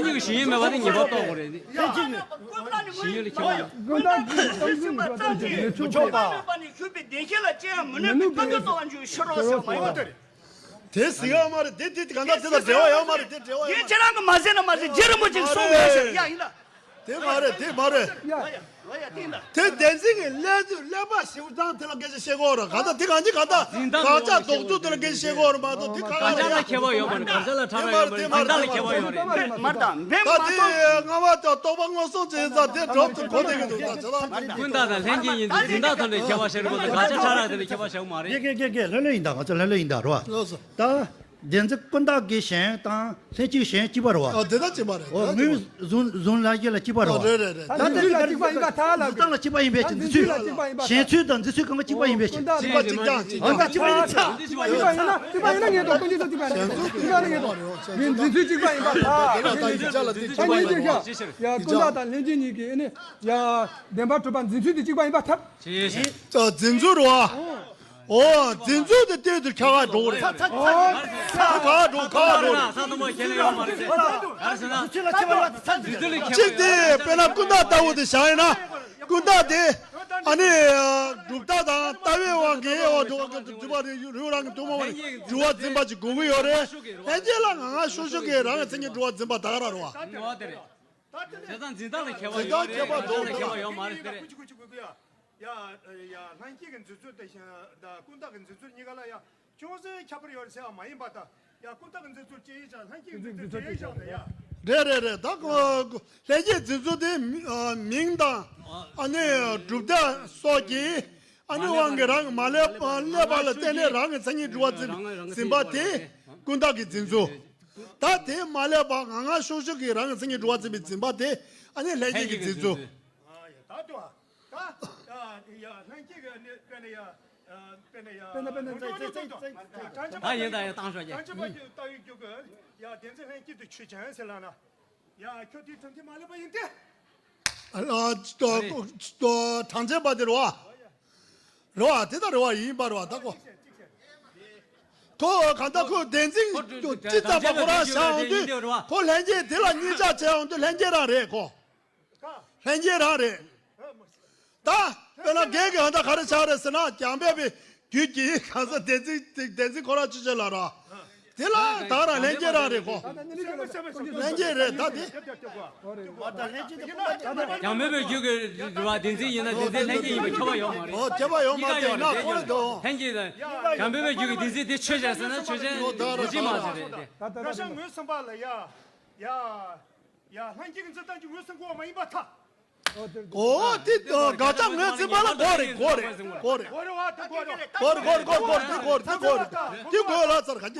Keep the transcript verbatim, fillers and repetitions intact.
ལྷན་རྒྱས་ཀྱི་ཞུ་ཡིག་མེད་པ་དེ་ཉེས་པ་གཏོགས་དགོས་རེད། ཞུ་ཡིག་ལ་ཁྱད་པར་ཡོད། ཀུན་བཏགས་ཀྱི་གཏམ་རྒྱུད་ཡོད་ཚད་ཀྱི་མི་ཆོག་པ། དེ་ཟིག་ཡོད་མ་རེད། དེ་དེ་གང་ལྟར་དེ་དང་འབྲེལ་བ་ཡོད་མ་རེད། དེ་འབྲེལ་བ་ཡོད་མ་རེད། ཁྱེད་རང་གི་མ་ཟེར་ན་མ་ཟེར། རྗེ་རིན་པོ་ཆེས་གསུངས་ཡོད་ཟེར། ཡ་ཡིན་ལ། དེ་མ་རེད། དེ་མ་རེད། ཡ་ཡ་ཡ་ཡ་དེ་ཡིན་ལ། དེ་བསྟན་འཛིན་གྱི་ཀླད་ཀླད་པ་ཞེ་པོ་ཙང་དེ་ལ་སྐད་ཆ་བཤད་ཀྱི་ཡོད་རེད། གང་ལྟར་དེ་གང་ཅི་གང་ལྟར་དགག་བྱ་ལྡོག་རྩུབ་དེ་ལ་སྐད་ཆ་བཤད་ཀྱི་ཡོད་རེད་མ་གཏོགས། དེ་གང་དགག་བྱ་ལ་ཁྱད་པར་ཡོད་མ་རེད། དགག་བྱ་ལ་ཁྱད་པར་ཡོད་མ་རེད། དགག་བྱ་ལ་ཁྱད་པར་ཡོད་རེད། མ་རེད། ད་དེ་སྔ་མ་དང་རྟོགས་པ་སྔོན་སོང་བྱས་ཙང་དེ་གྲོགས་ཚོ་གོ་བསྡད་ཀྱི་འདུག་ད་ཆ་ཚང་ཀུན་བཏགས་དང་ལྷན་སྐྱེས་གཉིས་འཛིན་སྟངས་ཐོག་ནས་ཁྱད་པར་བཤད་རེད་མ་གཏོགས། དགག་བྱ་ཕྲ་རགས་དེ་ལ་ཁྱད་པར་བཤད་ཀྱི་མ་རེད། དགེ་རྒན་དགེ་རྒན་ལྷོད་ལྷོད་ཡིན་ད། ང་ཚོ་ལྷོད་ལྷོད་ཡིན་ད། རེད་བ། ལགས་སོ། ད། བདེན་འཛིན་ཀུན་བཏགས་ཀྱི་གཞན་དང་ལྷན་སྐྱེས་གཞན་གཅིག་པ་རེད་བ། ཨ་དེ་ད་གཅིག་པ་རེད། འོ་ད་ངོས་བཟུང་བཟུང་ལ་ཡེ་ལ་གཅིག་པ་རེད་བ། རེད་རེད་རེད། ད་འཛིན་སྟངས་ལ་གཅིག་པ་ཡིན་པས་ཀྱི་འཛིན་སྟངས་ལ་གཅིག་པ་ཡིན་པས་ཀྱི་འཛིན་ཚུལ། གཞན་ཚུལ་དང་འཛིན་ཚུལ་གང་ག་གཅིག་པ་ཡིན་པས་ཀྱི། གཅིག་པ་གཅིག་རྐྱང་གཅིག་རྐྱང་། ད་གཅིག་པ་ཡིན་ན་ད་གཅིག་པ་ཡིན་ན་ངས་ད་ཀུན་གཅིག་ཏུ་གཅིག་པ་རེད། གཅིག་པ་ནི་ངས་ད་འཛིན་ཚུལ་གཅིག་པ་ཡིན་པ་ད། ད་ད་ཡིན་ད་ལ་དེ་གཅིག་པ་ཡིན་པ་རེད། ཡ་ཀུན་བཏགས་དང་ལྷན་སྐྱེས་གཉིས་ཀྱི་ཨ་ནི་ཡ་བདེན་པར་གྲུབ་པ་འཛིན་ཚུལ་དེ་གཅིག་པ་ཡིན་པ་ཐབས། ད་འཛིན་ཚུལ་རེད་བ། ཨོ། འཛིན་ཚུལ་དེ་ལྟོས་དུས་ཁྱད་པར་འགྲོ་གི་རེད། ཁྱད་པར་འགྲོ། ཁྱད་པར་འགྲོ། ས་དང་པོ་ཁྱད་པར་ཡོད་མ་རེད། ག་རེ་ཟེར་ན། འཛིན་ཚུལ་ལ་ཁྱད་པར་ཡོད་ཚར་འཛིན་ཚུལ་ལ་ཁྱད་པར། གཅིག་དེ་དཔེར་ན་ཀུན་བཏགས་ལྟ་བུ་དེ་བཞག་ཡིན་ན། ཀུན་བཏགས་དེ་ཨ་ནི་གྲུབ་མཐའ་དང་ལྟ་བའི་དབང་གིས་འོ་འགྲོ་བ་གི་འདུས་པ་རེད། རུས་རང་གི་ཐུན་མོང་བ་རེད། གྲུབ་པ་འཛིན་པ་ཅིག་དགོས་ཀྱི་ཡོད་རེད། ལྷན་སྐྱེས་ལ་ང་ང་ཤུག་ཤུག་གིས་རང་གི་མཚན་ཉིད་གྲུབ་པ་འཛིན་པ་ད་ག་རང་རེད་བ། ཨ་དེ་རེད། བྱས་ཙང་འཛིན་སྟངས་ལ་ཁྱད་པར་ཡོད་རེད། འཛིན་སྟངས་ལ་ཁྱད་པར་ཡོད་མ་རེད་ཟེར། ཡ་ཡ་ལྷན་སྐྱེས་ཀྱི་འཛིན་ཚུལ་དེ་བཞིན་དང་ཀུན་བཏགས་ཀྱི་འཛིན་ཚུལ་གཉིས་ཀ་ལ་ཡ་ཅུང་ཟད་ཁྱད་པར་ཡོད་རེད་ཟེར་བ་མ་ཡིན་པ་དང་། ཡ་ཀུན་བཏགས་ཀྱི་འཛིན་ཚུལ་སྐྱེ་ཡུལ་བཞག་ལྷན་སྐྱེས་ཀྱི་འཛིན་ཚུལ་སྐྱེ་ཡུལ་བཞག་ན་ཡ། རེད་རེད་རེད། ད་ལྷན་སྐྱེས་འཛིན་ཚུལ་དེ་མི་ཨ་མིང་དང་ཨ་ནི་གྲུབ་མཐའ་སོགས་ཀྱི་ཨ་ནི་དབང་གིས་རང་གི་མ་སླེབས་སླེབས་པ་ལ་བརྟེན་ནས་རང་གི་མཚན་ཉིད་གྲུབ་པ་འཛིན་འཛིན་པ་དེ་ཀུན་བཏགས་ཀྱི་འཛིན་ཚུལ། ད་དེ་མ་སླེབས་པ་ང་ང་ཤུག་ཤུག་གིས་རང་གི་མཚན་ཉིད་གྲུབ་པ་འཛིན་པའི་འཛིན་པ་དེ་ཨ་ནི་ལྷན་སྐྱེས་ཀྱི་འཛིན་ཚུལ། ད་དུ་ད་ཡ་ལྷན་སྐྱེས་ཀྱི་ནི་དཔེར་ན་ཡ་དཔེར་ན་ཡ་དཔེར་ན་དཔེར་ན་འགྲོ་འགྲོ་འགྲོ་འགྲོ་ད་ཡིན་ད་ཡ་བཏང་ཤོག་རྒྱ། གྲངས་ཅན་པ་ཡི་ལྟ་བའི་རྒྱུ་གི་ཡ་བདེན་འཛིན་ལྷན་སྐྱེས་དུ་ཆོས་ཅན་ཟེར་ལ་ན། ཡ་ཁྱོད་དེའི་གྲུབ་མཐས་མ་སླེབས་པ་ཡིན་ཏེ། ཨ་ལ་ཅི་ཏོ་ཅི་ཏོ་གྲངས་ཅན་པ་དེ་རེད་བ། རེད་བ། དེ་ལྟར་རེད་བ་ཡིན་པ་རེད་བ། ད་ཁོ། ཁོ་གང་ལྟར་ཁོ་བདེན་འཛིན་ཅི་ཙམ་པ་ཁོ་རང་བཞག་འོང་དུས་ཁོ་ལྷན་སྐྱེས་དེ་ལ་གཉིས་ཆ་བྱས་འོང་དུས་ལྷན་སྐྱེས་རང་རེད་ཁོ། ལྷན་སྐྱེས་རང་རེད། ད་དཔེར་ན་རྒན་གྱིས་ཨ་ད་ག་རེ་ཆགས་རེད་ཟེར་ན་རྒྱང་འབེབས་པའི་རྒྱུད་ཀྱི་གང་ཟག་བདེན་འཛིན་བདེན་འཛིན་ཁོ་རང་ཆོས་ཅན་ལ་ར། དེ་ལ་ད་རང་ལྷན་སྐྱེས་རང་རེད་ཁོ། ལྷན་སྐྱེས་རེད་ད་དེ། རྒྱང་འབེབས་པའི་རྒྱུད་ཀྱི་རྒྱུ་བ་བདེན་འཛིན་ཡིན་ན་བདེན་འཛིན་ལྷན་སྐྱེས་ཡིན་པའི་ཁྱབ་པ་ཡོད་མ་རེད། ཨོ་ཁྱབ་པ་ཡོད་མ་རེད་ན་ཁོ་རེད་དོ། ལྷན་སྐྱེས་དང་རྒྱང་འབེབས་པའི་རྒྱུད་ཀྱི་བདེན་འཛིན་དེ་ཆོས་ཅན་ཟེར་ན་ཆོས་ཅན་ཨོ་ད་ར་ད་ར་ད་ར། ད་ད་ངོས་ཟིན་པ་ལ་ཡ། ཡ། ཡ་ལྷན་སྐྱེས་ཀྱི་འཛིན་སྟངས་ཀྱི་ངོས་ཟིན་དགོས་པ་མ་ཡིན་པར་ཐལ། ཨོ་དེ་དགག་བྱ་ངོས་འཛིན་པ་ལ་གོ་རེད་གོ་རེད་གོ་རེད། གོ་རེད་བ་དེ་གོ་རེད། གོ་རེད་གོ་རེད་གོ་རེད་གོ་རེད་དེ་གོ་རེད། དེ་གོ་ལ་ཚར་ག་